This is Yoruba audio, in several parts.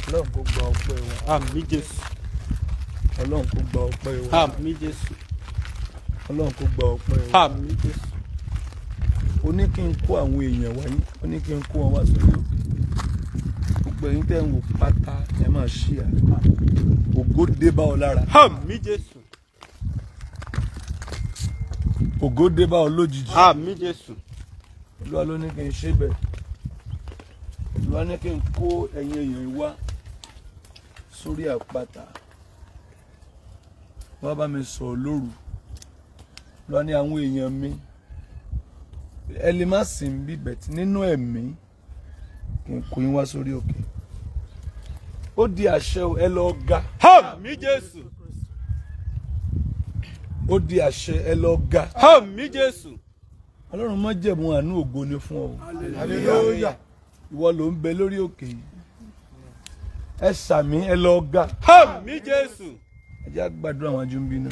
Ọlọ́run kó gba ọpẹ́ wa. Àmín Jésù. Ọlọ́run kó gba ọpẹ́ wa. Àmín Jésù. Ọlọ́run kó gba ọpẹ́ wa. Àmín Jésù. Ó ní kí n kó àwọn èèyàn wáyé, ó ní kí n kó wọn wá sórí òkè. Gbogbo ẹ̀yin tẹ́ ń wò pátá, ẹ máa ṣí à. Ògo dé bá ọ lára. Àmín Jésù. Ògo dé bá ọ lójijì. Àmín Jésù. Olúwa ló ní kí n ṣe bẹ́ẹ̀. Olúwa ní kí n kó ẹ̀yin èèyàn yìí wá sórí àpáta, wá bá mi sọ̀rọ̀ lóru. Olúwa ní àwọn èèyàn mi, ẹ lè má sìn bí bẹ̀tì nínú ẹ̀mí, kí n kó yín wá sórí òkè. Ó di àṣẹ o, ẹ lọ ga. Àmín Jésù. Ó di àṣẹ, ẹ lọ ga. Àmín Jésù. Ọlọ́run májẹ̀mú àánú, ògo ni fún ọ. Hallelujah. Ìwọ ló ń bẹ lórí òkè yìí. Ẹ sàmí, ẹ lọ ga. Àmín Jésù. Ẹ jẹ́ á gbàdúrà. Àwọn ajú ń bínú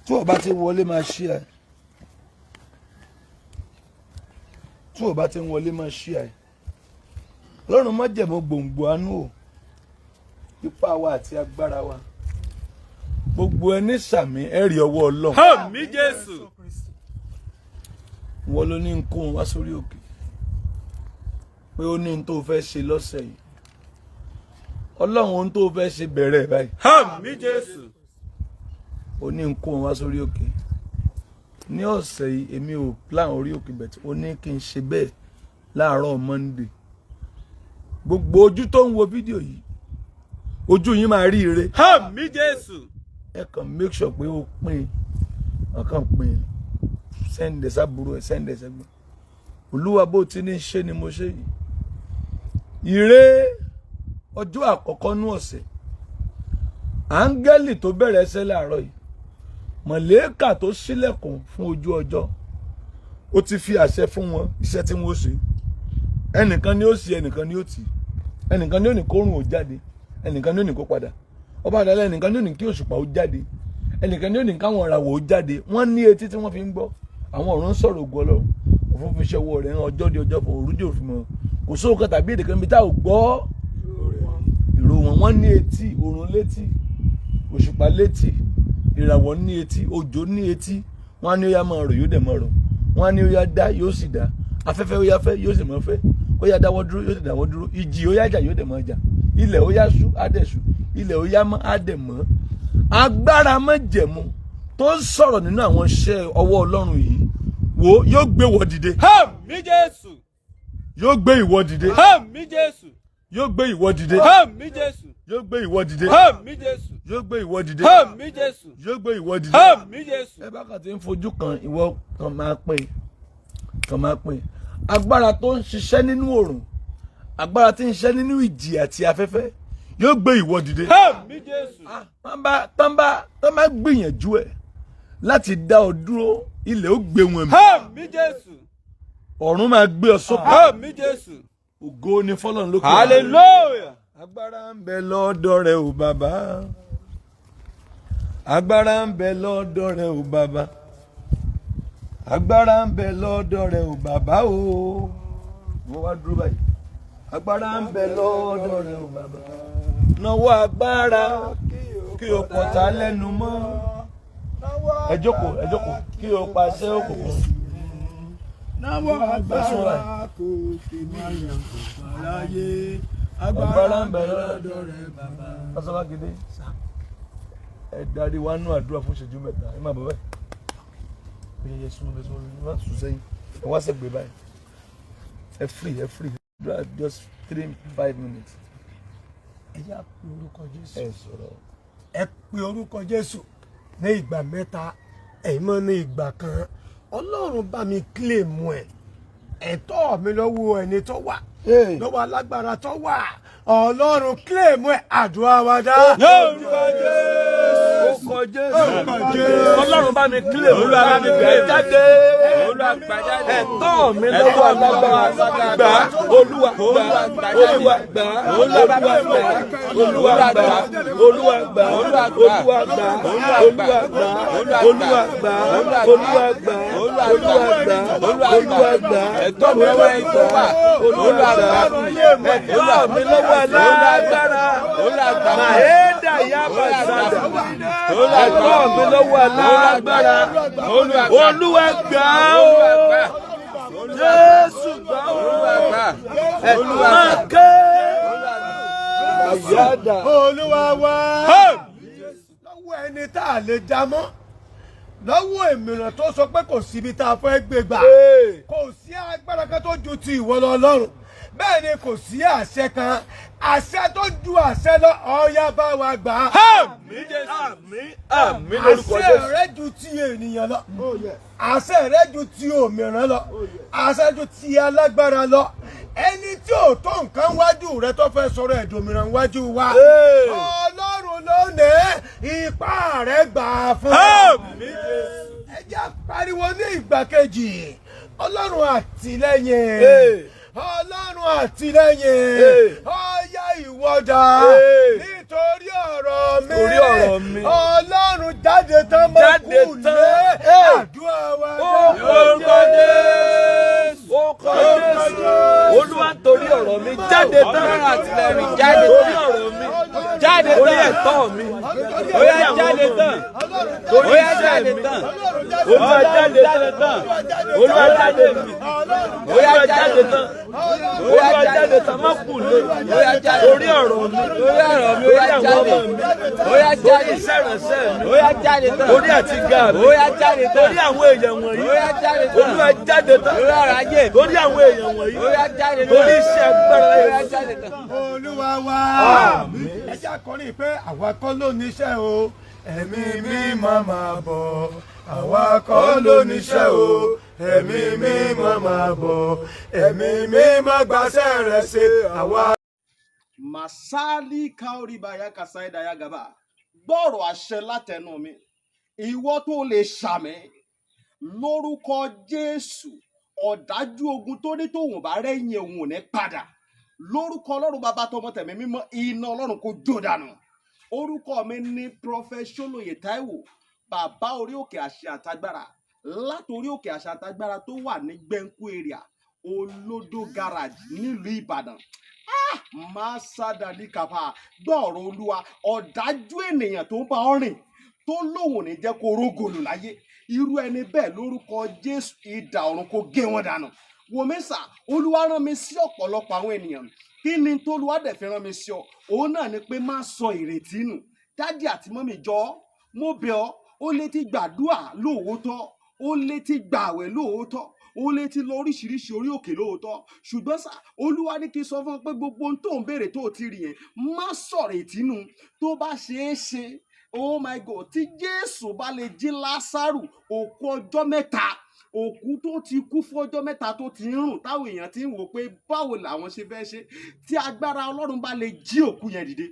tí o bá ti wọlé, máa ṣí ẹ. Tí o bá ti ń wọlé, máa ṣí ẹ. Ọlọ́run májẹ̀mú gbòǹgbò àánú o, ipá wa àti agbára wa, gbogbo ẹni sàmí, ẹ rí ọwọ́ Ọlọ́run. Àmín Jésù. Wọ́n ló ní ń kó wọn wá sórí òkè pé ó ní n tó fẹ́ ṣe lọ́sẹ̀ yìí. Ọlọ́run, ohun tó fẹ́ ṣe, bẹ̀rẹ̀ báyìí. Àmín Jésù. Ó ní ń kó wọn wá sórí òkè ní ọ̀sẹ̀ yìí. Èmi ò plan orí òkè bẹ̀tẹ̀, ó ní kí n ṣe bẹ́ẹ̀ láàárọ̀ Monday. Gbogbo ojú tó ń wo fídíò yìí, ojú yín máa rí ire. Àmín Jésù. Ẹ kàn make sure pé ó pín, ọ kàn pín, send ẹ̀ sábúrò ẹ̀, send ẹ̀ sẹ́gbọ́n. Olúwa, bó ti ní ṣe ni mo ṣe yìí. Ire ọjọ́ àkọ́kọ́ nú ọ̀sẹ̀, áńgẹ́lì tó bẹ̀rẹ̀ ẹsẹ̀ láàárọ̀ yìí, mọ̀lẹ́kà tó ṣílẹ̀kùn fún ojú ọjọ́, ó ti fi àṣẹ fún wọn iṣẹ́ tí wọ́n ṣe. Ẹnìkan ni ó ṣe, ẹnìkan ni ó tì, ẹnìkan ni ó ní kórùn ó jáde, ẹnìkan ni ó ní kó padà. Ọba àdàlẹ́, ẹnìkan ni ó ní kí òṣùpá ó jáde, ẹnìkan ni ó ní káwọn ìràwọ̀ ó jáde. Wọ́n ní etí tí wọ́n fi ń gbọ́. Àwọn ọ̀run ń sọ̀rọ̀ ògo Ọlọ́run, òfin fi ṣọwọ́ rẹ̀ hàn. Ọjọ́ di ọjọ́ fún òrùjò òfin mọ́. Kò sóhun kan tàbí èdè kan níbi tá ò gbọ́ ìró wọn. Wọ́n ní etí, òrùn létí, òṣùpá létí, ìràwọ̀ ní etí, òjò ní etí. Wọ́n á ní ó yá, máa rọ̀, yóò dẹ̀ máa rọ̀. Wọ́n á ní ó yá, dá, yóò sì dá. Afẹ́fẹ́, ó yá fẹ́, yóò sì máa fẹ́. Ó yá, dáwọ́ dúró, yóò sì dáwọ́ dúró. Ìjì, ó yá jà, yóò dẹ̀ máa jà. Ilẹ̀, ó yá ṣú, á dẹ̀ ṣú. Ilẹ̀, ó yá mọ́, á dẹ̀ mọ́. Agbára májẹ̀mú tó ń sọ̀rọ̀ nínú àwọn iṣẹ́ ọwọ́ Ọlọ́run yìí, wo, yóò gbé wọ dìde. Àmín Jésù. Yóò gbé ìwọ dìde. Àmín Jésù. Yóò gbé ìwọ dìde. Àmín Jésù. Yóò gbé ìwọ dìde. Àmín Jésù. Yóò gbé ìwọ dìde. Àmín Jésù. Yóò gbé ìwọ dìde. Àmín Jésù. Ẹ bá kàn ti ń fojú kan, ìwọ kan máa pín, kan máa pín. Agbára tó ń ṣiṣẹ́ nínú òrùn, agbára tí ń ṣiṣẹ́ nínú ìjì àti afẹ́fẹ́, yóò gbé ìwọ dìde. Àmín Jésù. Ah, tán bá gbìyànjú ẹ̀ láti dá ọ dúró, ilẹ̀ ó gbé wọn mì. Àmín Jésù. Ọ̀run máa gbé ọ sókè. Àmín Jésù. Ògo ni fọ́lọ́run lókè. Hallelujah. Agbára ń bẹ lọ́dọ̀ rẹ ò bàbá. Agbára ń bẹ lọ́dọ̀ rẹ ò bàbá. Agbára ń bẹ lọ́dọ̀ rẹ ò bàbá o. Mo wá dúró báyìí. Agbára ń bẹ lọ́dọ̀ rẹ ò bàbá. Nawọ́ agbára kí o pọ̀tá lẹ́nu mọ́. Ẹ jókòó, ẹ jókòó, kí o pàṣẹ òkùnkùn. Nawọ́ agbára kò fi mí yàn kò láyé. Agbára ń bẹ lọ́dọ̀ rẹ bàbá. Pásámákindé, ẹ darí wa nú àdúrà fún ìṣẹ́jú 3. Ẹ má bọ̀ báyìí. Ó yẹ, yẹ, súnmọ́ bẹ́ẹ̀, súnmọ́ bẹ́ẹ̀, má sùn sẹ́yìn. Ẹ wá sẹ́gbẹ̀ẹ́ báyìí. Ẹ free, ẹ free. Àdúrà, just 3, 5 minutes. Ẹ yá, pe orúkọ Jésù. Ẹ sọ̀rọ̀. Ẹ pe orúkọ Jésù ní ìgbà 3, ẹ̀yin mọ́ ní ìgbà kan. Ọlọ́run, bá mi claim ẹ̀, ẹ̀tọ́ mi lọ́wọ́ ẹni tó wà, lọ́wọ́ alágbára tó wà. Ọlọ́run, claim ẹ̀. Àdúrà wa dá. Lórúkọ Jésù. Ó kọ Jésù. Jésù. Ọlọ́run, bá mi claim. Olúwa, bá mi claim. Jáde. Olúwa. Olúwa gbà jáde. Ẹ̀tọ́ mi lọ́wọ́ alágbára gbà. Olúwa gbà. Olúwa gbà. Olúwa gbà. Olúwa gbà. Olúwa gbà. Olúwa gbà. Olúwa gbà. Olúwa gbà. Olúwa gbà. Olúwa gbà. Olúwa gbà. Ẹ̀tọ́ mi lọ́wọ́ ẹni tó wà. Olúwa gbà. Ẹ̀tọ́ mi lọ́wọ́ alágbára. Olúwa gbà. Màhédà yaba sàdà. Ẹ̀tọ́ mi lọ́wọ́ alágbára. Olúwa gbà. Olúwa gbà ó. Olúwa gbà. Jésù gbà ó. Olúwa gbà. Olúwa máa ké. Àyàdà. Olúwa wa. Lọ́wọ́ ẹni tá a lè já mọ́, lọ́wọ́ èmìràn tó sọ pé kò síbi tá a fẹ́ gbé gbà, kò sí agbára kan tó ju ti ìwọ lọ Ọlọ́run. Bẹ́ẹ̀ ni kò sí àṣẹ kan, àṣẹ tó ju àṣẹ lọ, ọ̀ya bá wa gbà á. Àmín, àmín, àmín lórúkọ Àṣẹ Jésù. rẹ ju ti ènìyàn lọ, àṣẹ rẹ ju ti òmìrán lọ, àṣẹ ju ti alágbára lọ. Ẹni tí ò tó nǹkan wájú rẹ tó fẹ́ sọ̀rọ̀ ẹ̀dòmíràn wájú wa, Hey. Ọlọ́run lónìí, ipá rẹ gbà á fún. Àmín Jésù. Ẹ jẹ́ pariwo ní ìgbà kejì: Ọlọ́run àtìlẹ́yìn, Hey. Ọlọ́run àtìlẹ́yìn, Hey. ọ̀yá ìwọ́dà, Hey. nítorí ọ̀rọ̀ mi, Torí ọ̀rọ̀ mi. Ọlọ́run jáde tán mọ́ Jáde kú tán. lé Hey. àdúrà wa. Ó Lórúkọ Jésù. Ó kọ Jésù. Olúwa, torí ọ̀rọ̀ mi jáde tán. Ọlọ́run àtìlẹ́yìn jáde Torí tán. ọ̀rọ̀ mi. Jáde Torí tán. ẹ̀tọ́ mi. Ó yá jáde tán. Torí Ó yá iṣẹ́ jáde mi. tán. Olúwa jáde tán. Olúwa jáde tán. Ó yá Olúwa jáde jáde tán. tán. Ó yá Olúwa jáde jáde tán. Má kù lé. Ó yá jáde. Torí ọ̀rọ̀ mi. Torí ọ̀rọ̀ mi, ó Torí yá àwọn jáde. ọmọ mi. Ó yá Torí jáde. iṣẹ́ ìránṣẹ́ mi. Ó yá jáde tán. Torí àti ga mi. Ó yá jáde tán. Torí àwọn èèyàn wọ̀nyí. Ó yá jáde tán. Olúwa jáde tán. Lórí ọ̀rọ̀ ajé mi. Torí àwọn èèyàn wọ̀nyí. Ó yá jáde tán. Torí iṣẹ́ agbára Ó yá yẹn. jáde tán. Olúwa wa, ẹ jẹ́ akọrin pé àwa kọ́ ló níṣẹ́ o, Ẹ̀mí Mímọ́ máa bọ̀. Àwa kọ́ ló níṣẹ́ o, Ẹ̀mí Mímọ́ máa bọ̀. Ẹ̀mí Mímọ́ gbàṣẹ́ rẹ̀ ṣe àwa. Masali kaoribaya kasaidaya gaba. Gbọ́rọ̀ àṣẹ látẹnu mi, ìwọ tó lè ṣàmì lórúkọ Jésù, ọ̀dájú ogun tó ní tóun bá rẹ́yìn òun ò ní padà, lórúkọ Ọlọ́run Bàbá, tọmọ, tẹ̀mí Mímọ́, iná Ọlọ́run kò jó dànù. Orúkọ mi ní Prophet Ṣólóyè Táíwò, bàbá orí òkè àṣẹ àtagbára, látòrí òkè àṣẹ àtagbára tó wà ní Gbẹ̀ǹkú area, Olódó Garage, nílùú Ìbàdàn. Máa sádàlí kàfà. Gbọ́ọ̀rọ̀ Olúwa: ọ̀dájú ènìyàn tó ń bá ọ rìn, tó lóun ò ní jẹ́ kó rógòlù láyé, irú ẹni bẹ́ẹ̀, lórúkọ Jésù, idà ọ̀run kó gé wọn dànù. Wòmísà, Olúwa rán mi sí ọ̀pọ̀lọpọ̀ àwọn ènìyàn. Kí ni tólúwa dẹ̀ fi rán mi sí ọ? Òun náà ni pé má sọ ìrètí nù. Daddy àti mummy, jọ̀ọ́, mo bẹ̀ ọ́. Ó lè ti gbàdúà lóòótọ́, ó lè ti gbààwẹ̀ lóòótọ́, ó lè ti lọ oríṣiríṣi orí òkè lóòótọ́, ṣùgbọ́n sà, Olúwa ní kí n sọ fún ọ pé gbogbo ohun tó ń béèrè tó ti rí yẹn, má sọ̀rọ̀ ìtínú. Tó bá ṣeé ṣe, oh my God, tí Jésù bá lè jí Lásárù, òkú ọjọ́ 3, òkú tó ti kú fún ọjọ́ 3, tó ti ń rùn, táwọn èèyàn ti ń wò pé báwo làwọn ṣe fẹ́ ṣe, tí agbára Ọlọ́run bá lè jí òkú yẹn dìde,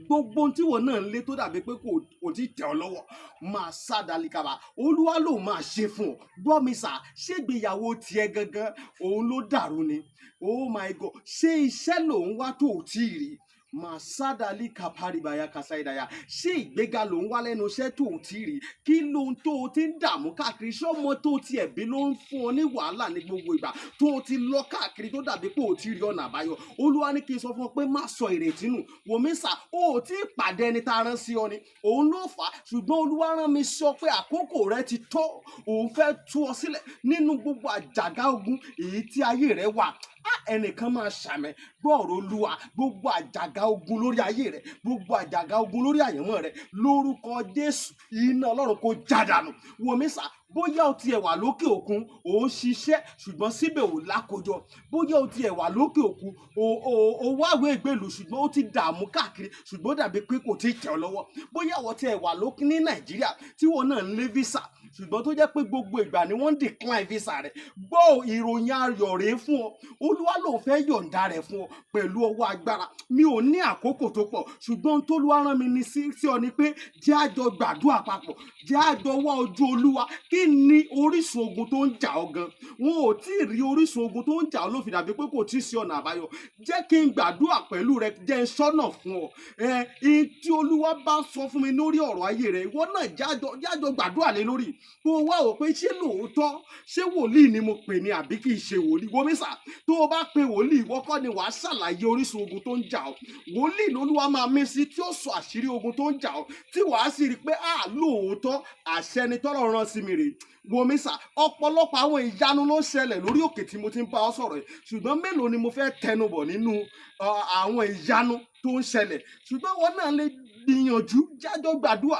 gbogbo ohun tí wọn náà ń lé tó dàbí pé kò tí tẹ̀ ọ́ lọ́wọ́, máa sá dalikaba, Olúwa ló máa ṣe fún ọ. Gbọ́ mi sà, ṣégbéyàwó tiẹ̀ gangan òun ló dàrú ni? Oh my God, ṣé iṣẹ́ lòun wá tó ò tí ì rí? Màsádàlì kàpárìbàyà kàsáìdàyà. Ṣé ìgbéga ló ń wá lẹ́nu iṣẹ́ tó ò tí ì rí? Kí lóhun tó o ti ń dààmú káàkiri? Ṣọ́mọ tó o ti ẹ̀bí ló ń fún ọ ní wàhálà ní gbogbo ìgbà tó o ti lọ káàkiri, tó dàbí pé o ti rí ọ̀nà àbáyọ? Olúwa ní kí n sọ fún ọ pé má sọ ìrètí nù. Wòmísà, o ò tí ì pàdé ẹni tá a rán sí ọ ni, òun ló fà á. Ṣùgbọ́n Olúwa rán mi sọ pé àkókò rẹ ti tó. Òun fẹ́ tú ọ sílẹ̀ nínú gbogbo àjàgà ogun èyí tí ayé rẹ wà. Á, ẹnìkan máa ṣàmẹ. Gbọ́ọ̀rọ̀ Olúwa: gbogbo àjàgà ogun lórí ayé rẹ, gbogbo àjàgà ogun lórí àyànmọ́ rẹ, lórúkọ Jésù, iná Ọlọ́run kò já dànù. Wòmísà, bóyá o tiẹ̀ wà lókè òkun, ò ń ṣiṣẹ́, ṣùgbọ́n síbẹ̀ ò lákòjọ. Bóyá o tiẹ̀ wà lókè òkun, o wáwé ìgbèlú, ṣùgbọ́n ó ti dààmú káàkiri, ṣùgbọ́n ó dàbí pé kò tí ì tẹ̀ ọ́ lọ́wọ́. Bóyá o tiẹ̀ wà lókè ní Nàìjíríà tí wọn náà ń lé visa. Ṣùgbọ́n tó jẹ́ pé gbogbo ìgbà ni wọ́n ń decline visa rẹ̀. Gbọ́ ìròyìn ayọ̀ rèé fún ọ. Olúwa ló fẹ́ yọ̀ǹda rẹ̀ fún ọ pẹ̀lú ọwọ́ agbára. Mi ò ní àkókò tó pọ̀, ṣùgbọ́n ohun tólúwa rán mi ní sí ọ ni pé jẹ́ á jọ gbàdúrà papọ̀, jẹ́ á jọ wá ojú Olúwa. Kí ni orísun ogun tó ń jà ọ́ gan? Wọn ò tí ì rí orísun ogun tó ń jà ọ́ ló fi dàbí pé kò tí ì sí ọ̀nà àbáyọ. Jẹ́ kí n gbàdúrà pẹ̀lú rẹ, jẹ́ n sọ́nà fún ọ. Ẹ ihun tí Olúwa bá sọ fún mi lórí ọ̀rọ̀ ayé rẹ, ìwọ náà jájọ gbàdúrà lé lórí, kó o wá wò pé ṣé lóòótọ́, ṣé wòlíì ni mo pè ní àbí kì í ṣe wòlíì. Wòmísà, tó o bá pe wòlíì, ìwọ kọ́ ni wàá ṣàlàyé orísun ogun tó ń jà ọ́. Wòlíì lolúwa máa mí sí tí ó sọ àṣírí ogun tó ń jà ọ́, tí wàá sì rí i pé à lóòótọ́, àṣẹ ni tọ́lọ̀ rán sí mi rèé. Wòmísà, ọ̀pọ̀lọpọ̀ àwọn ìyanu ló ń ṣẹlẹ̀ lórí òkè tí mo ti ń bá ọ sọ̀rọ̀ yìí, ṣùgbọ́n mélòó ni mo fẹ́ tẹnubọ̀ nínú àwọn ìyanu tó ń ṣẹlẹ̀? Ṣùgbọ́n wọn náà lè gbìyànjú, jájọ gbàdúà,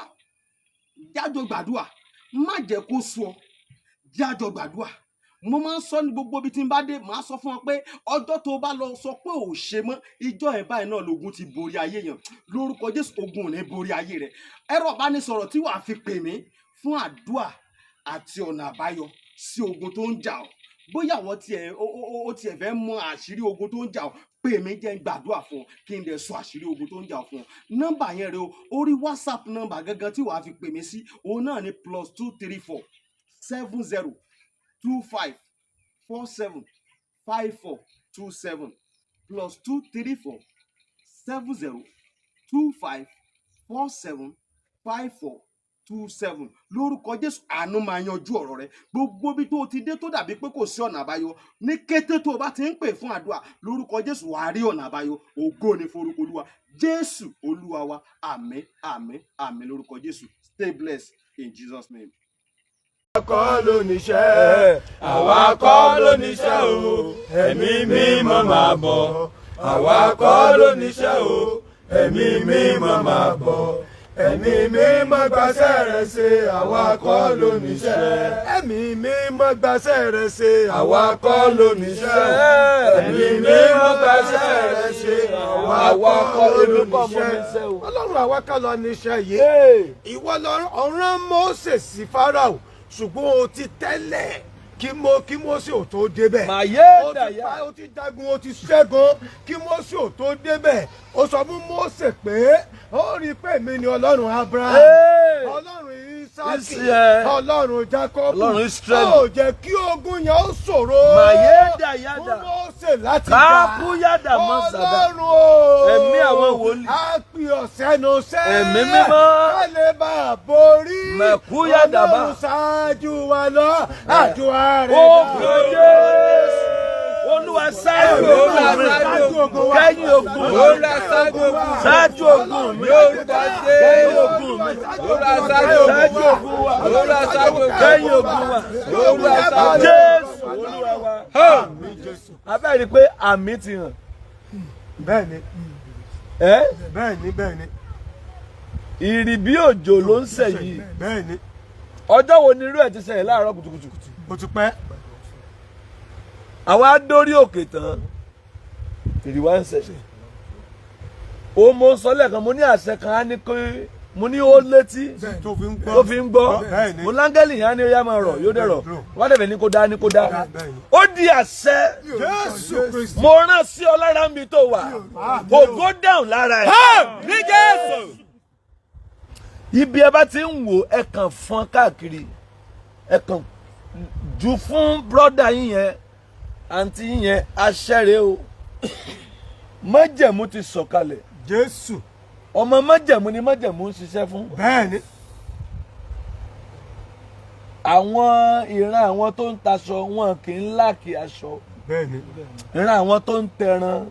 jájọ gbàdúà. Má jẹ́ kó sú ọ, jájọ gbàdúà. Mo máa ń sọ ní gbogbo ibi tí n bá dé, màá sọ fún ọ pé ọjọ́ tó bá lọ sọ pé ò ṣe mọ́, ìjọ ẹ̀ báyìí náà lógun ti borí ayé yẹn. Lórúkọ Jésù, ogun ò ní borí ayé rẹ. Ẹ̀rọ ìbánisọ̀rọ̀ tí wàá fi pè mí fún àdúà àti ọ̀nà àbáyọ sí ogun tó ń jà ọ́, bóyá àwọn tiẹ̀ ó tiẹ̀ fẹ́ mọ àṣírí ogun tó ń jà ọ́, pè mí, jẹ́ n gbàdúrà fún ọ, kí n dẹ̀ sọ àṣírí ogun tó ń jà ọ́ fún ọ. Nọ́mbà yẹn rẹ o, orí WhatsApp nọ́mbà gangan tí wàá fi pè mí sí, òun náà ni +234 70 25 47 54 27, +234 70 25 47 54 27. Lórúkọ Jésù, àánú máa yanjú ọ̀rọ̀ rẹ. Gbogbo ibi tó o ti dé tó dàbí pé kò sí ọ̀nà àbáyọ, ní kété tó o bá ti ń pè fún àdúrà, lórúkọ Jésù, wàá rí ọ̀nà àbáyọ. Ògo ni forúkọ Olúwa. Jésù Olúwa wa. Àmín, àmín, àmín lórúkọ Jésù. Stay blessed in Jesus' name. Kọ́ lóníṣẹ́, àwa kọ́ lóníṣẹ́ o, Ẹ̀mí Mímọ́ máa bọ̀. Àwa kọ́ lóníṣẹ́ o, Ẹ̀mí Mímọ́ máa bọ̀. Ẹ̀mí Mímọ́ gbaṣẹ́ rẹ̀ ṣe, àwa kọ́ lóníṣẹ́. Ẹ̀mí Mímọ́ gbaṣẹ́ rẹ̀ ṣe, àwa kọ́ lóníṣẹ́. Ẹ̀mí Mímọ́ gbaṣẹ́ rẹ̀ ṣe, àwa kọ́ lóníṣẹ́. Ọlọ́run, àwa kọ́ lọ níṣẹ́ yìí. Ìwọ lọ ọ̀ràn Mósè sí Fáráò, ṣùgbọ́n o ti tẹ́lẹ̀ kí Mósè ò tó débẹ̀. Màyé Ó ti dàyà. pa, ó ti jagun, ó ti ṣẹ́gun kí Mósè ò tó débẹ̀. Ó sọ fún Mósè pé ó rí i pé èmi ni Ọlọ́run Abraham, Hey! Ọlọ́run Isaki, Israel. Ọlọ́run Jacob. Ọlọ́run Israẹli. Ó jẹ́ kí ogun yẹn ó ṣòro Màyé dàyàdà. fún Mósè láti gbà. Kákúyàdà mọ́sàdà. Ọlọ́run o, Ẹ̀mí àwọn wòlíì. Á pè ọ̀sẹ̀ nu sẹ́. Ẹ̀mí Mímọ́. Ká lè bá a borí. Mẹ̀kúyàdàbà. Ọlọ́run ṣáájú wa lọ, àdúrà rẹ̀ Ó dá. kọ Jésù. Olúwa, ṣáájú ogun mi. Kẹ́yìn ogun mi. Olúwa, ṣáájú ogun mi. Ṣáájú ogun mi. Lórúkọ Kẹ́yìn Jésù. ogun mi. Olúwa, ṣáájú Ṣáájú ogun wa. Olúwa, ṣáájú ogun. Kẹ́yìn ogun wa. Olúwa, ṣáájú. Jésù Olúwa wa. Abẹ́rẹ́ rí i pé àmì ti hàn. Bẹ́ẹ̀ni. Ẹ́ Bẹ́ẹ̀ni, bẹ́ẹ̀ni. Ìrì bí òjò ló ń sẹ̀ yìí. Ọjọ́ wo ni irú ẹ̀ ti ṣẹlẹ̀ láàárọ̀ kùtùkùtù? Ó ti pẹ́. Àwa dórí òkè tán, ìrì wa ń sẹ̀. Ó mo sọ lẹ́ẹ̀kan, mo ní àṣẹ kan á ní pé mo ní ó létí tó fi ń gbọ́. Tó fi ń gbọ́. Mo láńgẹ́lì yẹn á ní ó yá máa rọ̀, yóò dẹ̀ rọ̀. Wọ́n dẹ̀ fẹ́ ní kó dá, ní kó dá. Ó di àṣẹ. Jésù Kristi. Mo rán sí ọ lára níbi tó wà, ògo dáhùn lára ẹ̀. Ní Jésù. Ibi ẹ bá ti ń wò, ẹ kàn fọn káàkiri, ẹ kàn jù fún brother yín yẹn, àǹtí yín yẹn. Aṣẹ́rẹ́ o, májẹ̀mú ti sọ̀kalẹ̀. Jésù. Ọmọ májẹ̀mú ni májẹ̀mú ń ṣiṣẹ́ fún. Àwọn ìran àwọn tó ń taṣọ, wọn kì í láàkì aṣọ. Ìran àwọn tó ń tẹran,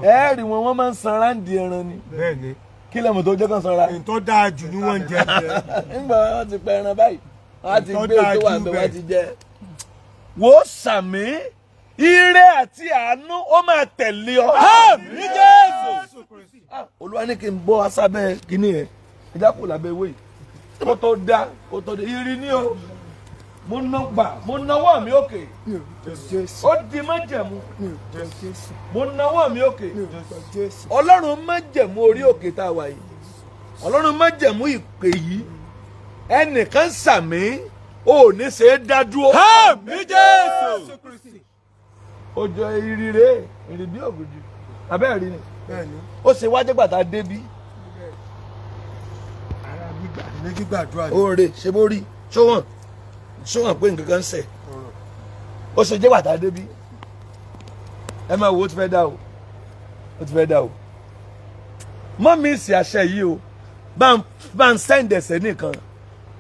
ẹ̀ẹ́rì wọn, wọ́n máa ń sanra ń di ẹran ni. Kí lẹ́mọ̀ tó jẹ́ kán sanra? N tó dáa jù ni wọ́n ń jẹ. Nígbà wọn ti pẹ ẹran báyìí, wọn á ti Tó gbé dáa tó wà jù bẹ, wọn á bẹ́ẹ̀. ti jẹ. Wò ó, sàmì, ire àti àánú ó máa tẹ̀lé ọ. Ní Jésù. Ah, Olúwa ní kí n bọ́ asábẹ́ kínní ẹ̀, ẹja kò lábẹ́ ewé yìí kó tó dá, kó tó dé irin ní o. Mo ná gbà, mo náwó mi òkè, ó di májẹ̀mú. Mo náwó mi òkè. Ọlọ́run májẹ̀mú orí òkè tá a wà yìí, Ọlọ́run májẹ̀mú ìpè yìí, ẹnìkan sàmì. Ò ní ṣe é dá dúró. Àmín Jésù. Òjò ìrì rè, ìrì bí ògùdù abẹ́rẹ́ rí ni. Bẹ́ẹ̀ni. Ó ṣe wájú gbàtà débí. Ara gbígbà ní gbígbàdúrà ni. Ó rè ṣe bó rí ṣó hàn pé nǹkan kan ń ṣe. Ó ṣe jẹ́ gbàtà débí. Ẹ máa wo, ó ti fẹ́ dá o, ó ti fẹ́ dá o. Mọ́ mi sì àṣẹ yìí o, bá ń send ẹsẹ̀ nìkan.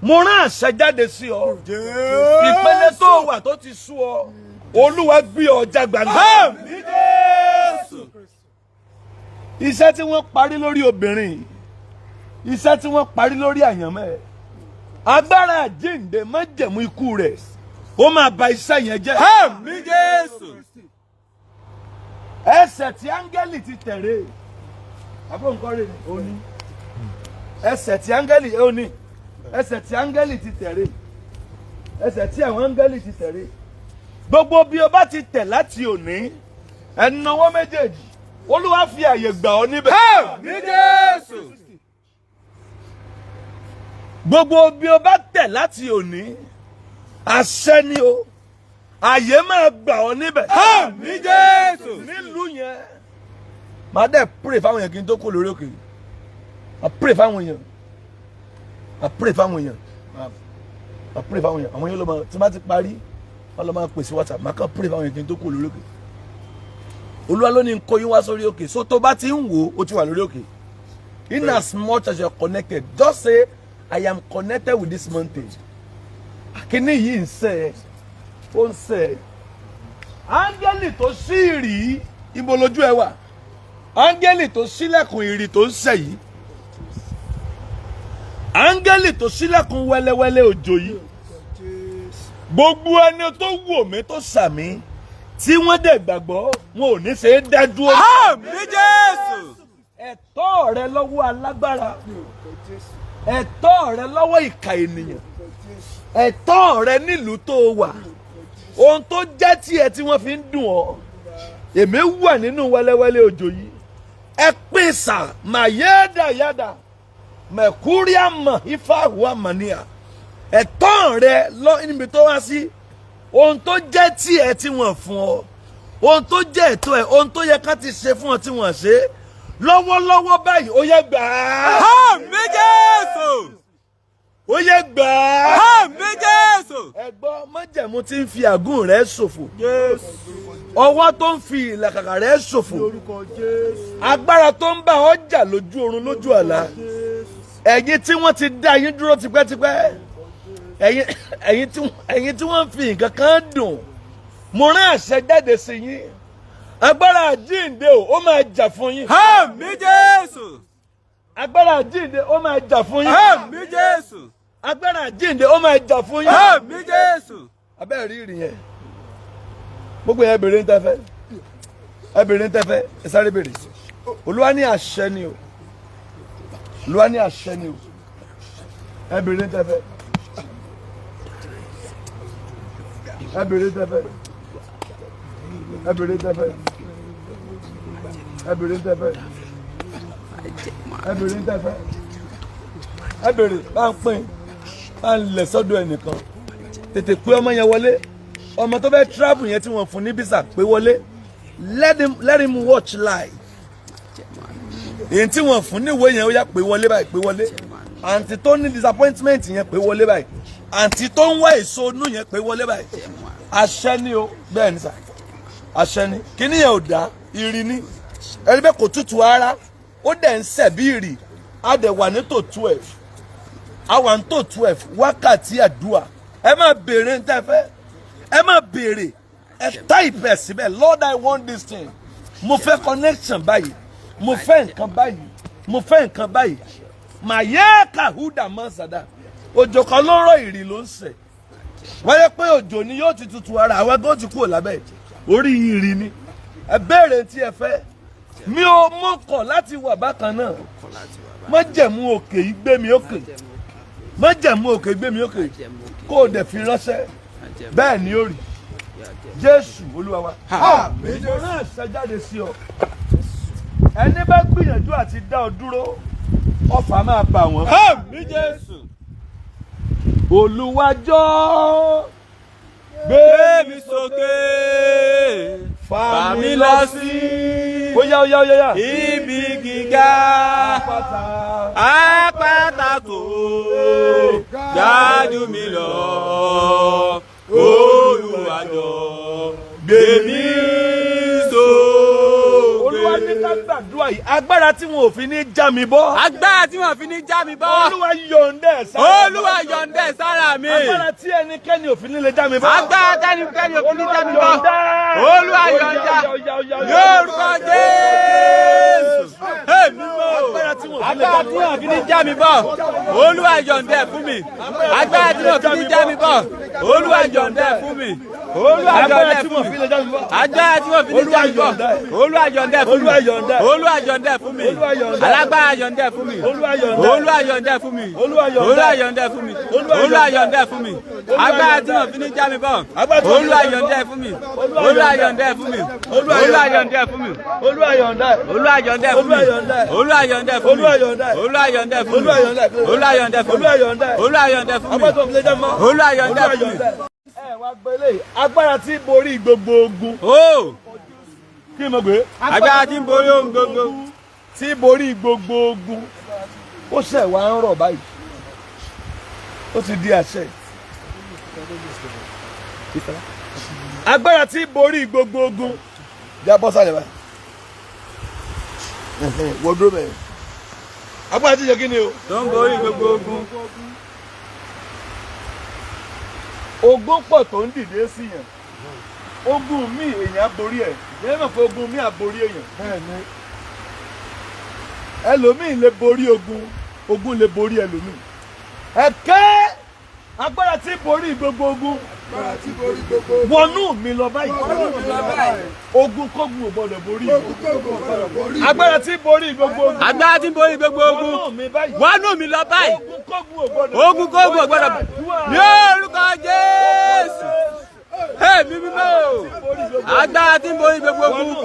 Mo rán àṣẹ jáde sí ọ. Ìpele tó wà tó ti sú ọ, Olúwa gbé ọ já gbangba. Àmín Jésù. Iṣẹ́ tí wọ́n parí lórí obìnrin yìí, iṣẹ́ tí wọ́n parí lórí àyànmọ́ ẹ̀, agbára àjíǹde májẹ̀mú ikú rẹ̀, ó máa ba iṣẹ́ yẹn jẹ́. Àmín Jésù. Ẹsẹ̀ tí áńgẹ́lì ti tẹ̀ré àbúrò nǹkan rẹ̀ ni ó ní ẹsẹ̀ tí áńgẹ́lì, ó ní ẹsẹ̀ tí áńgẹ́lì ti tẹ̀ré, ẹsẹ̀ tí àwọn áńgẹ́lì ti tẹ̀ré. Gbogbo bí o bá ti tẹ̀ láti òní, ẹnáwó méjèèjì, Olúwa fi àyè gbà ọ́ níbẹ̀. Àmín Jésù. Gbogbo bí o bá tẹ̀ láti òní, àṣẹ ni o, àyè máa gbà ọ́ níbẹ̀. Àmín Jésù. Nílùú yẹn, màá dẹ̀ pray fáwọn èèyàn kí n tó kó lórí òkè. Màá pray fáwọn èèyàn, màá pray fáwọn èèyàn, màá pray fáwọn èèyàn. Àwọn èèyàn ló máa tí má ti parí, wọ́n lọ máa pè sí WhatsApp. Màá kàn pray fáwọn èèyàn kí n tó kó lórí òkè. Olúwa ló ní n kó yín wá sórí òkè. So tó bá ti ń wò ó, ti wà lórí òkè. In as much as you are connected, just say, "I am connected with this mountain." Kíní yìí ń sẹ́ ẹ, ó ń sẹ́ ẹ. Áńgẹ́lì tó ṣí ìrì, ibo lójú ẹ wà? Áńgẹ́lì tó ṣílẹ̀kùn ìrì tó ń sẹ̀ yìí, áńgẹ́lì tó ṣílẹ̀kùn wẹ́lẹ́wẹ́lẹ́ òjò yìí, gbogbo ẹni tó wò mí, tó sàmí, tí wọ́n dẹ̀ gbàgbọ́, wọn ò ní ṣe é dá dúró. Àmín Jésù. Ẹ̀tọ́ rẹ lọ́wọ́ alágbára, ẹ̀tọ́ rẹ lọ́wọ́ ìkà ènìyàn, ẹ̀tọ́ rẹ nílùú tó wà, ohun tó jẹ́ tiẹ̀ tí wọ́n fi ń dùn ọ́, èmi wà nínú wẹ́lẹ́wẹ́lẹ́ òjò yìí. Ẹ pín sà màyédà yàdà mẹkúríàmà ifá màníà. Ẹ̀tọ́ rẹ lọ níbi tó wá sí, ohun tó jẹ́ tiẹ̀ tí wọ́n fún ọ, ohun tó jẹ́ ẹ̀tọ́ ẹ̀, ohun tó yẹ ká ti ṣe fún ọ tí wọ́n ṣe lọ́wọ́lọ́wọ́ báyìí, ó yẹ gbà á. Àmín Jésù. Ó yẹ gbà á. Àmín Jésù. Ẹ̀gbọ́n, májẹ̀mú tí ń fi àgùn rẹ̀ ṣòfò, Jésù. ọwọ́ tó ń fi ìlàkàkà rẹ̀ ṣòfò, Orúkọ Jésù. Agbára tó ń bá ọ jà lójú oorun, lójú àlá, ẹ̀yin tí wọ́n ti dá yín dúró tipẹ́tipẹ́, ẹ̀yin tí wọ́n ń fi nǹkan kan dùn, mo rán àṣẹ jáde sí yín. Agbára àjíǹde o, ó máa jà fún yín. Àmín Jésù. Agbára àjíǹde, ó máa jà fún yín. Àmín Jésù. Agbára àjíǹde, ó máa jà fún yín. Àmín Jésù. Abẹ́rẹ́ rí ìrìn yẹn. Gbogbo yẹn, bèrè ń tẹ́fẹ́, ẹ bèrè ń tẹ́fẹ́, ẹ sáré bèrè. Olúwa ní àṣẹ ni o, Olúwa ní àṣẹ ni o. Ẹ bèrè ń tẹ́fẹ́, ẹ bèrè ń tẹ́fẹ́, ẹ bèrè ń tẹ́fẹ́, ẹ bèrè ń tẹ́fẹ́, ẹ bèrè ń tẹ́fẹ́, ẹ bèrè. Bá ń pín, bá ń lẹ̀ sọ́dọ̀ ẹnìkan. Tètè pé ọmọ yẹn wọlé, ọmọ tó fẹ́ travel yẹn tí wọ́n fún ní visa, pé wọlé. Let him watch live. Èyí tí wọ́n fún níwèé yẹn, ó yá, pé wọlé báyìí, pé wọlé. Àǹtí tó ní disappointment yẹn, pé wọlé báyìí. Àǹtí tó ń wá èso inú yẹn, pé wọlé báyìí. Àṣẹ ni o. Bẹ́ẹ̀ ni sà, àṣẹ ni. Kíní yẹn ò dá ìrì ni. Ẹni bẹ́ẹ̀ kò tútù ara, ó dẹ̀ ń sẹ̀ bí ìrì. Á dẹ̀ wà ní tó 12, a wà ní tó 12 wákàtí àdúrà. Ẹ máa béèrè ń tẹ́ fẹ́, ẹ máa béèrè, ẹ type ẹ̀ síbẹ̀. "Lord, I want this thing." Mo fẹ́ connection báyìí, mo fẹ́ nǹkan báyìí, mo fẹ́ nǹkan báyìí. Màyẹ́ kàhúdà mọ́sàdá. Òjò kan ló ń rọ, ìrì ló ń sẹ̀. Wáyé pé òjò ni yóò ti tutù ara àwọn ẹgbẹ́, ó ti kúrò lábẹ́ orí ìrì ni. Ẹ béèrè tí ẹ fẹ́. Mi ò mọ̀kọ̀ láti wà bákan náà. Májẹ̀mú òkè yìí gbé mi òkè, májẹ̀mú òkè gbé mi òkè. Kó o dẹ̀ fi ránṣẹ́, bẹ́ẹ̀ ni ó rí. Jésù Olúwa wa. Mo rán àṣẹ jáde sí ọ. Ẹni bá gbìyànjú àti dá ọ dúró, ọfà máa bà wọ́n. Àmín Jésù. Olúwa jọ̀ọ́ Gbé mi sókè. Fà mí lọ sí. Ó yá, ó yá, ó yá, yá. Ibi gíga. Àpáta. Àpáta tó ga jù mí lọ. Olúwa jọ̀ọ́ gbé mi sókè. Olúwa ní ká gbàdúrà yìí, agbára tí wọn ò fi ní já mi bọ́. Agbára tí wọ́n fi ní já mi bọ́. Olúwa yọ̀ǹda ẹ̀ sára mi. Olúwa yọ̀ǹda ẹ̀ sára mi. Agbára tí ẹnikẹ́ni ò fi ní lè já mi bọ́. Agbára tẹ́nikẹ́ni ò fi ní já mi bọ́. Yọ̀ǹda. Olúwa yọ̀ǹda. Ó yá, ó yá, ó yá, ó yá. Lórúkọ Jésù. Èmi mọ̀. Agbára tí wọn ò fi lè Agbára tí wọ́n fi ní já mi bọ́. Olúwa yọ̀ǹda ẹ̀ fún mi. Agbára tí wọ́n fi ní já mi bọ́. Olúwa yọ̀ǹda ẹ̀ fún mi. Olúwa Agbára yọ̀ǹda ẹ̀ tí fún wọn ò mi. fi lè já mi bọ́. Agbára tí wọ́n fi ní já mi bọ́. Olúwa yọ̀ǹda ẹ̀. Olúwa yọ̀ǹda ẹ̀ fún mi. Olúwa yọ̀ǹda ẹ̀. Olúwa yọ̀ǹda ẹ̀ fún mi. Olúwa yọ̀ǹda ẹ̀. Alágbára yọ̀ǹda ẹ̀ fún mi. Olúwa yọ̀ǹda ẹ̀. Olúwa yọ̀ǹda ẹ̀ fún mi. Olúwa yọ̀ǹda ẹ̀. Olúwa yọ̀ǹda ẹ̀ fún mi. Olúwa Olúwa yọ̀ǹda ẹ̀. yọ̀ǹda ẹ̀ fún mi. Agbára tí wọ́n fi ní já mi bọ́. Agbára tí wọ́n fi ní Olúwa já mi bọ́. yọ̀ǹda ẹ̀ fún mi. Olúwa yọ̀ǹda ẹ̀ fún mi. Olúwa Olúwa yọ̀ǹda ẹ̀ fún mi. Olúwa yọ̀ǹda ẹ̀. Olúwa yọ̀ǹda ẹ̀ fún mi. Olúwa yọ̀ǹda ẹ̀. Olúwa yọ̀ǹda ẹ̀ fún mi. Olúwa yọ̀ǹda ẹ̀. Olúwa yọ̀ǹda ẹ̀ fún mi. Olúwa yọ̀ǹda ẹ̀. Olúwa yọ̀ǹda ẹ̀ fún mi. Olúwa yọ̀ǹda ẹ̀. Olúwa yọ̀ǹda ẹ̀ fún mi. Agbára tí wọn fi lè já mi bọ́. Olúwa yọ̀ǹda ẹ̀ Olúwa fún mi. yọ̀ǹda ẹ̀. Ẹ wá gbọ́ eléyìí. Agbára tí borí gbogbo ogun. Ó Kí ni mo gbé? agbára tí ń borí ohun gbogbo. Tí borí gbogbo ogun. Ó ṣẹ̀ wá ń rọ̀ báyìí. Ó ti di àṣẹ. Agbára tí borí gbogbo ogun. Já bọ́ sálẹ̀ báyìí. Wọ́n dúró bẹ́ẹ̀. Agbára tí ṣe kí ni o? Tó ń borí gbogbo ogun. Ogun pọ̀ tó ń dìde sí yàn. Ogun míì èèyàn á borí ẹ̀. Ìjẹ́ mọ̀ pé ogun míì á borí èèyàn. Bẹ́ẹ̀ni. Ẹlòmíì lè borí ogun, ogun lè borí ẹlòmíì. Ẹ̀kẹ́ agbára tí borí gbogbo ogun Agbára tí borí gbogbo wọnú mi lọ báyìí. Wọnú mi lọ báyìí. Ogun kógun ò gbọdọ̀ borí mi. Ogun kógun ò gbọdọ̀ borí. Agbára tí borí gbogbo ogun Agbára tí ń borí gbogbo ogun. wọnú mi báyìí. Wọnú mi lọ báyìí. Ogun kógun ò gbọdọ̀ Ogun kógun ò gbọdọ̀. Ní orúkọ Jésù. Èmi mímọ́ o. Agbára tí ń borí gbogbo ogun.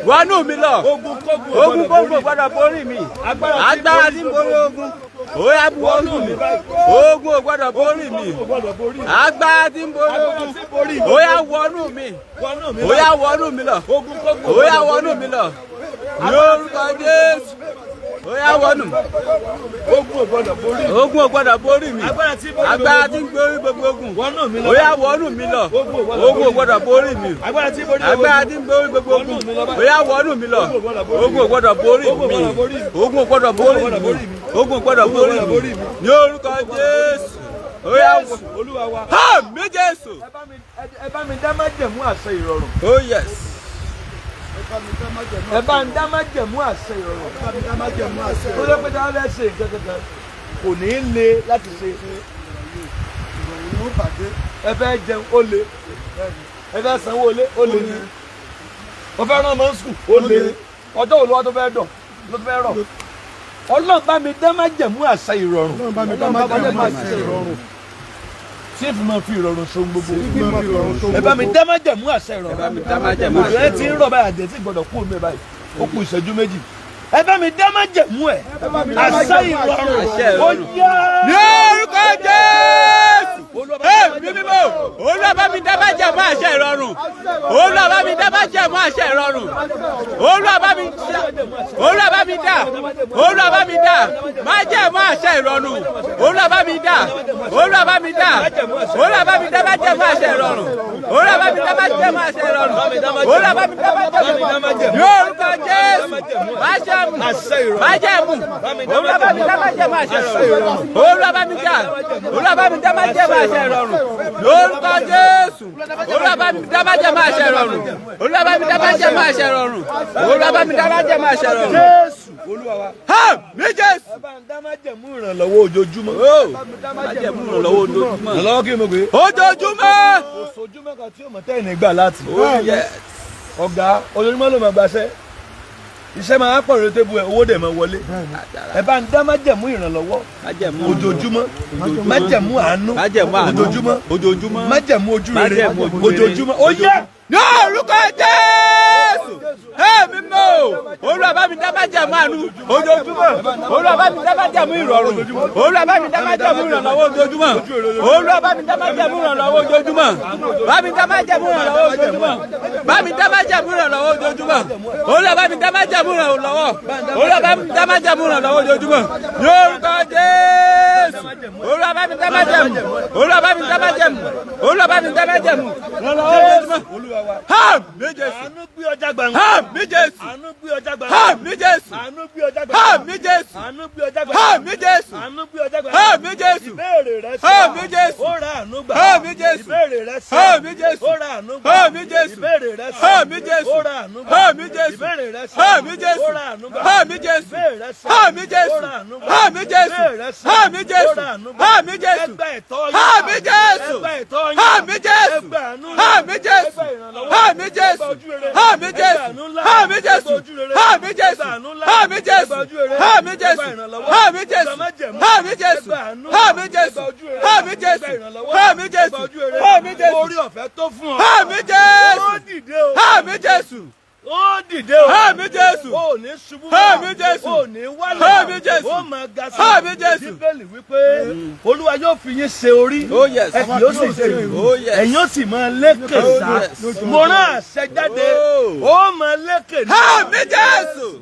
Wọnú mi lọ. Ogun kógun ò Ogun gbọdọ̀ kógun borí ò gbọdọ̀ borí mi. Agbára tí Agbára tí ń borí ogun. Ó yá wọnú mi. Ogun ò gbọdọ̀ borí mi. Ogun ò gbọdọ̀ borí mi. Agbára tí ń borí Agbára ogun. tí borí Ó yá wọnú mi. wọnú mi Ó yá wọnú mi lọ. Ogun kógun Ó yá wọnú mi lọ. Ní orúkọ Jésù. Ó yá wọnú mi. Ogun ò gbọdọ̀ borí mi. Ogun ò gbọdọ̀ borí mi. Agbára tí borí Agbára tí ń borí gbogbo ogun. wọnú mi lọ Ó yá wọnú mi lọ. Ogun ò gbọdọ̀ borí mi. Agbára tí borí Agbára tí ń borí gbogbo ogun. Ó yá wọnú mi lọ. Ogun ò gbọdọ̀ borí mi. Ogun ò gbọdọ̀ borí mi. Ogun ò gbọdọ̀ borí mi. Ní orúkọ Jésù. Ó yá Jésù Olúwa wa. Àmín Jésù. Ẹ bá mi dá májẹ̀mú àṣẹ ìrọ̀rùn. Oh yes. Ẹ bá ń dá májẹ̀mú àṣẹ ìrọ̀rùn. Tó lé pé dáhùn lẹ́sẹ̀ nǹkan kankan kò ní í le láti ṣe. Ẹ fẹ́ jẹun ó le. Ẹ fẹ́ sanwó ilé ó le. Ó fẹ́ rán ọmọ sùn ó le. Ọjọ́ wo ló wá tó fẹ́ dọ̀ ló tó fẹ́ rọ̀? Ọlọ́run bá mi dá májẹ̀mú àṣẹ ìrọ̀rùn. Ọlọ́run bá mi dá májẹ̀mú àṣẹ ìrọ̀rùn. Tí èèfì máa fi ìrọ̀rùn ṣohun gbogbo. Tí máa fi ìrọ̀rùn ṣohun Ẹ bá mi dá májẹ̀mú àṣẹ ìrọ̀rùn. Ẹ bá mi dá májẹ̀mú Òjò àṣẹ ẹ ti ń rọ̀ báyìí, àjẹ́ tí gbọ́dọ̀ kú omi ẹ̀ báyìí. Ó kù ìṣẹ́jú 2. Ẹ bá mi dá májẹ̀mú ẹ̀. Àṣẹ ìrọ̀rùn. Àṣẹ Ó ìrọ̀rùn. yá. Ní orúkọ Jésù. Èmi mímọ́. Olúwa bá mi dá májẹ̀mú àṣẹ ìrọ̀rùn. Olúwa bá mi dá májẹ̀mú àṣẹ ìrọ̀rùn. Olúwa bá mi dá. Olúwa bá mi dá. Olúwa bá mi dá. Májẹ̀mú àṣẹ ìrọ̀rùn. Olúwa bá mi dá. Olúwa bá mi dá. Olúwa bá mi dá májẹ̀mú àṣẹ ìrọ̀rùn. Olúwa bá mi dá májẹ̀mú àṣẹ ìrọ̀rùn. Olúwa bá mi dá májẹ̀mú. Ní orúkọ Jésù. Májẹ̀mú. Májẹ̀mú. Olúwa bá mi dá májẹ̀mú àṣẹ ìrọ̀rùn. Olúwa bá mi dá. Olúwa bá mi dá májẹ̀mú àṣẹ ìrọ̀rùn. Lórúkọ Jésù. Olúwa bá mi dá májẹ̀mú àṣẹ ìrọ̀rùn. Olúwa bá mi dá májẹ̀mú àṣẹ ìrọ̀rùn. Olúwa bá mi dá májẹ̀mú àṣẹ ìrọ̀rùn. Jésù Olúwa wa. Àmín Jésù. Ẹ bá ń dá májẹ̀mú ìrànlọ́wọ́ ojoojúmọ́. Májẹ̀mú ìrànlọ́wọ́ ojoojúmọ́. Ìrànlọ́wọ́ kí ni mo gbé? Ojoojúmọ́. Kò sójúmọ́ kan tí ó mọ̀ tẹ́yìn nígbà láti. Oh yes. Ọ̀gá ojoojúmọ́ ló máa gbaṣẹ́. Iṣẹ́ máa pọ̀ lórí tébù ẹ̀, owó dẹ̀ máa wọlé. Ẹ bá ń dá májẹ̀mú ìrànlọ́wọ́ Májẹ̀mú ojoojúmọ́. Májẹ̀mú àánú Májẹ̀mú àánú. ojoojúmọ́. Ojoojúmọ́. Májẹ̀mú ojú rere Májẹ̀mú ojú rere. ojoojúmọ́. Ó yá. Ní orúkọ Jésù. Jésù. Ẹ̀mí mímọ́ o. Olúwa bá mi dá májẹ̀mú àánú ojoojúmọ́. Olúwa bá mi dá májẹ̀mú ìrọ̀rùn. Olúwa bá mi dá májẹ̀mú ìrànlọ́wọ́ ojoojúmọ́. Olúwa bá mi dá májẹ̀mú ìrànlọ́wọ́ ojoojúmọ́. Bá mi dá májẹ̀mú ìrànlọ́wọ́ ojoojúmọ́. Bá mi dá májẹ̀mú ìrànlọ́wọ́ ojoojúmọ́. Olúwa bá mi dá májẹ̀mú ìrànlọ́wọ́. Olúwa bá mi dá májẹ̀mú ìrànlọ́wọ́ ojoojúmọ́. Lórúkọ Jésù. Olúwa bá mi dá májẹ̀mú. Olúwa bá mi dá májẹ̀mú. Olúwa bá mi dá májẹ̀mú. Ìrànlọ́wọ́ ojoojúmọ́. Àmín Jésù. Àánú gbé ọjà gbangba. Àmín Jésù. Àánú gbé ọjà gbangba. Àmín Jésù. Àánú gbé ọjà gbangba. Àmín Jésù. Àánú gbé ọjà gbangba. Àmín Jésù. Àánú gbé ọjà gbangba. Àmín Jésù. Ìbéèrè rẹ ṣe. Àmín Jésù. Ó ra àánú gbà. Àmín Jésù. Ìbéèrè rẹ ṣe. Àmín Jésù. Ó ra àánú gbà. Àmín Jésù. Ìbéèrè rẹ ṣe. Àmín Jésù. Ó ra àánú gbà. Àmín Jésù. Ìbéèrè rẹ ṣe. Àmín Jésù. Ó ra àánú gbà. Àmín Jésù. Ìbéèrè rẹ ṣe. Àmín Jésù. Ó ra àánú gbà. Àmín Jésù. Ìbéèrè rẹ ṣe. Àmín Jésù. Ó ra àánú gbà. Àmín Jésù. Ẹ gba ẹ̀tọ́ yín. Àmín Jésù. Ẹ gba ẹ̀tọ́ yín. Àmín Jésù. Ẹ gba àánú ńlá. Àmín Jésù. Ẹ gba ìrànlọ́wọ́. Àmín Ẹ gba Jésù. ojú rere. Àmín Ẹ gba Jésù. àánú ńlá. Àmín Ẹ gba Jésù. ojú rere. Àmín Ẹ Jésù. gba àánú ńlá. Àmín Ẹ gba Jésù. ojú rere. Àmín Ẹ gba Jésù. ìrànlọ́wọ́. Àmín Ẹ Jésù. gba májẹ̀mú. Àmín Ẹ Jésù. gba àánú. Àmín Ẹ Jésù. gba ojú rere. Àmín Ẹ gba Jésù. ìrànlọ́wọ́. Àmín Ẹ gba Jésù. ojú rere. Àmín Jésù. Orí ọ̀fẹ́ tó fún ọ. Àmín Jésù. Ó dìde o. Àmín Jésù. Ó dìde o. Àmín Jésù. Ó ní ṣubú. Àmín Jésù. Ó ní wálẹ̀. Àmín Jésù. Ó máa ga sí. Àmín Jésù. Bíbélì wípé Olúwa yóò fi yín ṣe orí. Oh, yes. Ẹ kì yóò sì ṣe ìrù. Oh, yes. Ẹ̀yin ó sì máa lékè Oh, sá. yes. Mo rán àṣẹ jáde. Oh. Ó máa lékè ní. Àmín Jésù.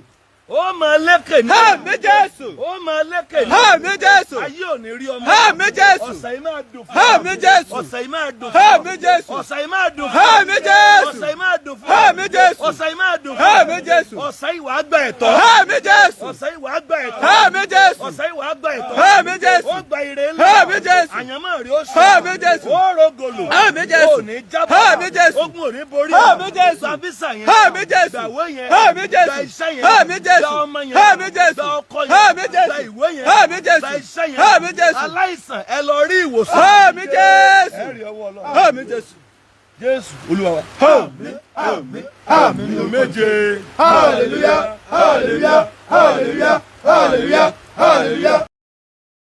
Ó máa lékè ní. Àmín Jésù. Ó máa lékè ní. Àmín Jésù. Ayé ò ní rí ọmọ. Àmín Jésù. Ọ̀sẹ̀ yìí máa dùn fún ọ. Àmín Jésù. Ọ̀sẹ̀ yìí máa dùn fún ọ. Àmín Jésù. Ọ̀sẹ̀ yìí máa dùn fún ọ. Àmín Jésù. Ọ̀sẹ̀ yìí máa dùn fún ọ. Àmín Jésù. Ọ̀sẹ̀ yìí máa dùn fún ọ. Àmín Jésù. Ọ̀sẹ̀ yìí wàá gba ẹ̀tọ́. Àmín Jésù. Ọ̀sẹ̀ yìí wàá gba ẹ̀tọ́. Àmín Jésù. Ọ̀sẹ̀ yìí wàá gba ẹ̀tọ́. Àmín Jésù. Ó gba ire ńlá. Àmín Jésù. Àyànmọ́ rí ó sọ. Àmín Jésù. Ó rogolo. Àmín Jésù. Ó ní jábọ́. Àmín Jésù. Ogun ò ní borí. Àmín Jésù. Gba visa yẹn. Àmín Jésù. Gba ìwé yẹn. Àmín Jésù. Gba iṣẹ́ yẹn. Àmín Jésù. Gba ọmọ yẹn. Àmín Jésù. Gba ọkọ yẹn. Àmín Jésù. Gba ìwé yẹn. Àmín Jésù. Gba iṣẹ́ yẹn. Àmín Jésù. Aláìsàn ẹ lọ rí ìwòsàn. Àmín Jésù. Ẹ rí ọwọ́ Ọlọ́run. Àmín Jésù. Jésù Olúwa wa. Àmín, àmín, àmín. Méje. Hallelujah, hallelujah, hallelujah, hallelujah, hallelujah,